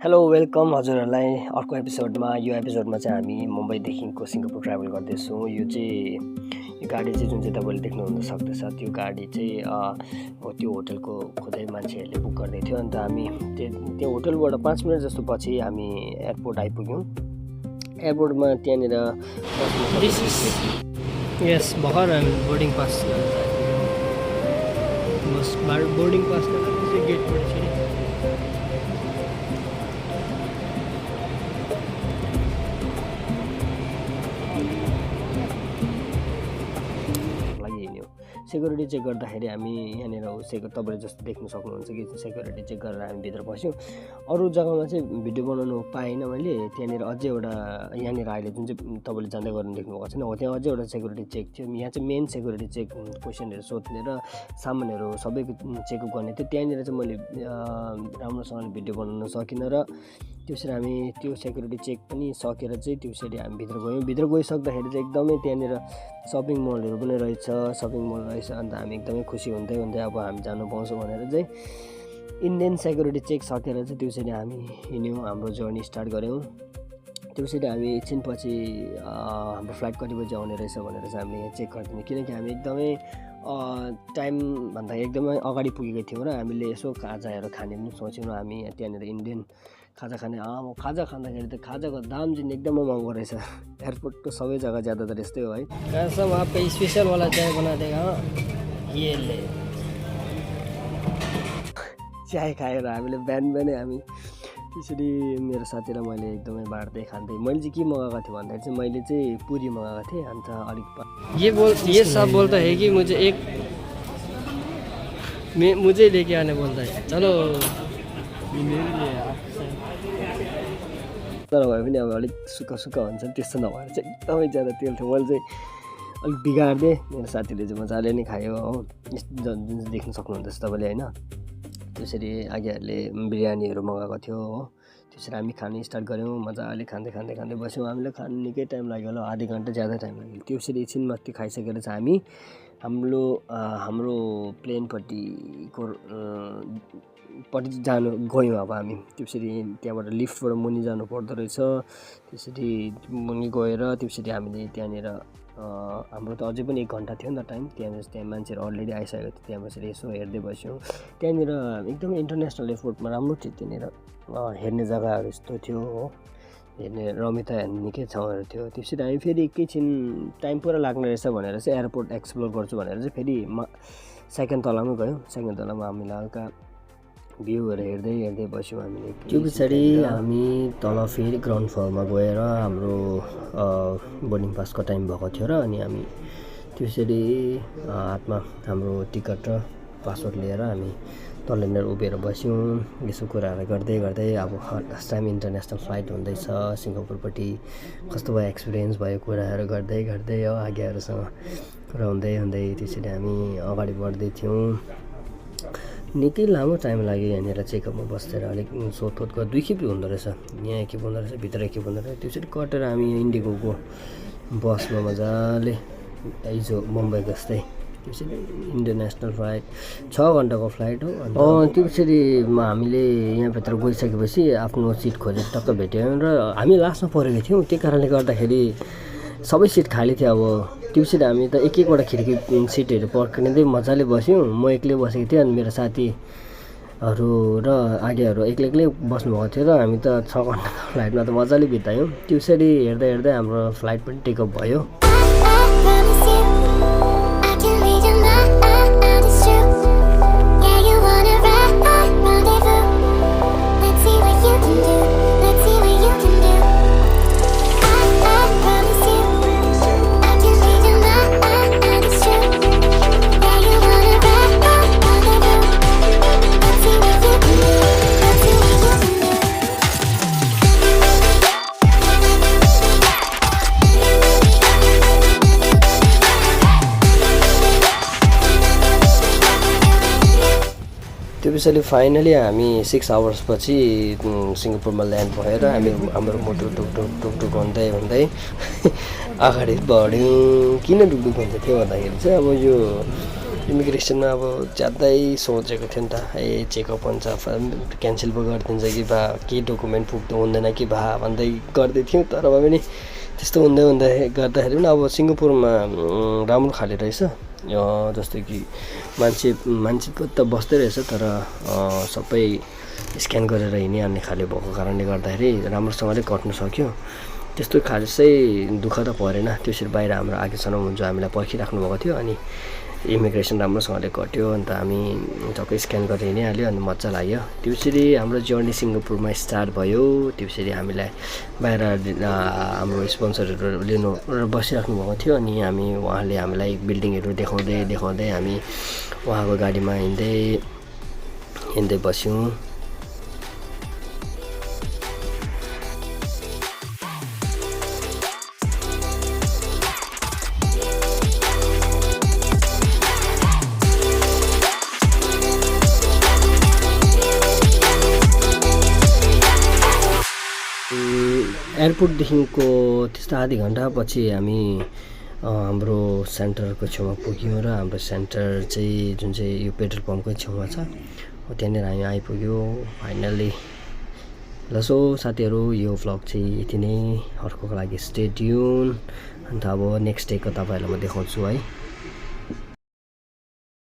Hello welcome हजुरहरूलाई अर्को एपिसोडमा। यो एपिसोडमा चाहिँ हामी मुम्बईदेखिको सिङ्गापुर ट्राभल गर्दैछौँ। यो गाडी चाहिँ जुन चाहिँ तपाईँले देख्नुहुन सक्दछ, त्यो गाडी चाहिँ त्यो होटलको खोदै मान्छेहरूले बुक गर्दै थियो। अन्त हामी त्यो होटलबाट 5 मिनट जस्तो पछि हामी एयरपोर्ट आइपुग्यौँ। एयरपोर्टमा त्यहाँनिर यस भर्खर हामी बोर्डिङ पास बोर्डिङ पास गेटबाट चाहिँ सेक्युरिटी चेक गर्दाखेरि हामी यहाँनिर तपाईँले जस्तो देख्न सक्नुहुन्छ कि सेक्युरिटी चेक गरेर हामी भित्र पस्यौँ। अरू जग्गामा चाहिँ भिडियो बनाउनु पाएन मैले। त्यहाँनिर अझै एउटा यहाँनिर अहिले जुन चाहिँ तपाईँले जाँदै गर्नु देख्नुभएको छैन हो, त्यहाँ अझै एउटा सेक्युरिटी चेक थियो। यहाँ चाहिँ मेन सेक्युरिटी चेक क्वेसनहरू सोध्ने र सामानहरू सबै चेकअप गर्ने थियो। त्यहाँनिर चाहिँ मैले राम्रोसँगले भिडियो बनाउन सकिनँ र त्यसरी हामी त्यो सेक्युरिटी चेक पनि सकेर चाहिँ त्यसरी हामी भित्र गयौँ। भित्र गइसक्दाखेरि चाहिँ एकदमै त्यहाँनिर सपिङ मलहरू पनि रहेछ, अन्त हामी एकदमै खुसी हुँदै अब हामी जानु पाउँछौँ भनेर चाहिँ इन्डियन सेक्युरिटी चेक सकेर चाहिँ त्यसरी हामी हिँड्यौँ, हाम्रो जर्नी स्टार्ट गऱ्यौँ। त्यसरी हामी एकछिनपछि हाम्रो फ्लाइट कति बजी आउने रहेछ भनेर चाहिँ हामीले चेक गरिदियौँ, किनकि हामी एकदमै टाइमभन्दा एकदमै अगाडि पुगेको थियौँ र हामीले यसो खाजाहरू खाने पनि सोच्यौँ। हामी त्यहाँनिर इन्डियन खाजा खाने खाजा खाँदाखेरि त खाजाको दाम चाहिँ एकदमै महँगो रहेछ। एयरपोर्टको सबै जग्गा ज्यादातर यस्तै हो है। कैसा वहाँ पे स्पेशल वाला चाय बना देगा ये ले। चाय खाएर हामीले बिहानै हामी त्यसरी मेरो साथी र मैले एकदमै बाँड्दै खाँदै मैले चाहिँ के मगाएको थिएँ भन्दाखेरि चाहिँ मैले चाहिँ पुरी मगाएको थिएँ। अन्त अलिक ये सब बोलता है कि मुझे लेके आने बोलता है। चलो तर भए पनि अब अलिक सुक्खा हुन्छ, त्यस्तो नभएर चाहिँ एकदमै ज्यादा तेल थियो। मैले चाहिँ अलिक बिगारिदिएँ, मेरो साथीले चाहिँ मजाले नै खायो हो। जुन चाहिँ देख्न सक्नुहुँदैछ तपाईँले होइन। त्यसरी आगेहरूले बिरयानीहरू मगाएको थियो हो। त्यसरी हामी खानु स्टार्ट गऱ्यौँ, मजाले खाँदै बस्यौँ। हामीलाई खानु निकै टाइम लाग्यो होला, आधी घन्टा ज्यादा टाइम लाग्यो। त्यसरी एकछिन माथि खाइसकेर चाहिँ हामी हाम्रो प्लेनपट्टिको गयौँ। अब हामी त्यसरी त्यहाँबाट लिफ्टबाट मुनि जानु पर्दो रहेछ। त्यसरी मुनि गएर त्यसरी हामीले त्यहाँनिर हाम्रो त अझै पनि 1 घन्टा थियो नि त टाइम। त्यहाँ मान्छेहरू अलरेडी आइसकेको थियो। त्यहाँ बसेर यसो हेर्दै बस्यौँ। त्यहाँनिर एकदमै इन्टरनेसनल एयरपोर्टमा राम्रो थियो। त्यहाँनिर हेर्ने जग्गाहरू यस्तो थियो हो, हेर्ने रमिता हेर्ने निकै ठाउँहरू थियो। त्यसरी हामी फेरि एकैछिन टाइम पुरा लाग्ने रहेछ भनेर चाहिँ एयरपोर्ट एक्सप्लोर गर्छु भनेर चाहिँ फेरि सेकेन्ड तलामै गयौँ। सेकेन्ड तलामा हामीले हल्का भ्यूहरू हेर्दै बस्यौँ हामीले। त्यो पछाडि हामी तल फेरि ग्राउन्ड फ्लोरमा गएर हाम्रो बोर्डिङ पासको टाइम भएको थियो र अनि हामी त्यसरी हातमा हाम्रो टिकट र पासवर्ड लिएर हामी तलनिर उभिएर बस्यौँ। यसो कुराहरू गर्दै अब फर्स्ट टाइम इन्टरनेसनल फ्लाइट हुँदैछ सिङ्गापुरपट्टि, कस्तो भयो एक्सपिरियन्स भयो, कुराहरू गर्दै हो आज्ञाहरूसँग कुरा हुँदै त्यसरी हामी अगाडि बढ्दै थियौँ। निकै लामो टाइम लाग्यो यहाँनिर चेकअपमा बसेर। अलिक सोधखोज गरेर 2 खेप हुँदो रहेछ, यहाँ एक खेप हुँदो रहेछ, भित्र एक खेप हुँदो रहेछ। त्यसरी कटेर हामी इन्डिगोको बसमा मजाले हिजो मुम्बई जस्तै त्यसरी इन्टरनेसनल फ्लाइट 6 घन्टाको फ्लाइट हो। त्यो पछाडि हामीले यहाँभित्र गइसकेपछि आफ्नो सिट खोजेर टक्क भेट्यौँ र हामी लास्टमा परेको थियौँ। त्यही कारणले गर्दाखेरि सबै सिट खाली थियो। अब त्यसरी हामी त एक-एकवटा खिड्की सिटहरू पर्खिँदै मजाले बस्यौँ। म एक्लै बसेको थिएँ अनि मेरो साथीहरू र आगेहरू एक्लै बस्नुभएको थियो र हामी त 6 घन्टाको फ्लाइटमा त मजाले बितायौँ। त्यसरी हेर्दै हाम्रो फ्लाइट पनि टेकअप भयो। त्यो पछाडि फाइनली हामी 6 आवर्स पछि सिङ्गापुरमा ल्यान्ड भएर हाम्रो मोटो टुकटुक हुँदै अगाडि बढ्यौँ। किन टुकटुक हुँदै थियो भन्दाखेरि चाहिँ अब यो इमिग्रेसनमा अब ज्यादै सोचेको थियो नि त चेकअप हुन्छ क्यान्सल पो गरिदिन्छ कि भा केही डकुमेन्ट पुग्नु हुँदैन कि भा भन्दै गर्दै थियौँ तर भए पनि त्यस्तो हुँदै गर्दाखेरि पनि अब सिङ्गापुरमा राम्रो खाले रहेछ जस्तै कि मान्छे त बस्दै रहेछ तर सबै स्क्यान गरेर हिँडिहाल्ने खाले भएको कारणले गर्दाखेरि राम्रोसँगले कट्नु सक्यो त्यस्तो खासै दुःख त परेन त्यसरी बाहिर हाम्रो आगेसम्म जो हामीलाई पर्खिराख्नु भएको थियो अनि इमिग्रेसन राम्रोसँगले कट्यो अन्त हामी टक्कै स्क्यान गरेर हिँडिहाल्यो अनि मजा लाग्यो त्यसरी हाम्रो जर्नी सिङ्गापुरमा स्टार्ट भयो त्यसरी हामीलाई बाहिर हाम्रो स्पोन्सरहरू लिनु बसिराख्नु भएको थियो अनि उहाँले हामीलाई बिल्डिङहरू देखाउँदै हामी उहाँको गाडीमा हिँड्दै बस्यौँ एयरपोर्टदेखिको त्यस्तो आधी घन्टा पछि हामी हाम्रो सेन्टरको छेउमा पुग्यौँ र हाम्रो सेन्टर चाहिँ जुन चाहिँ यो पेट्रोल पम्पकै छेउमा छ त्यहाँनिर हामी आइपुग्यो फाइनल्ली ल सो साथीहरू यो भ्लग चाहिँ यति नै अर्कोको लागि स्टे ट्युन अन्त अब नेक्स्ट डेको तपाईँहरूलाई म देखाउँछु है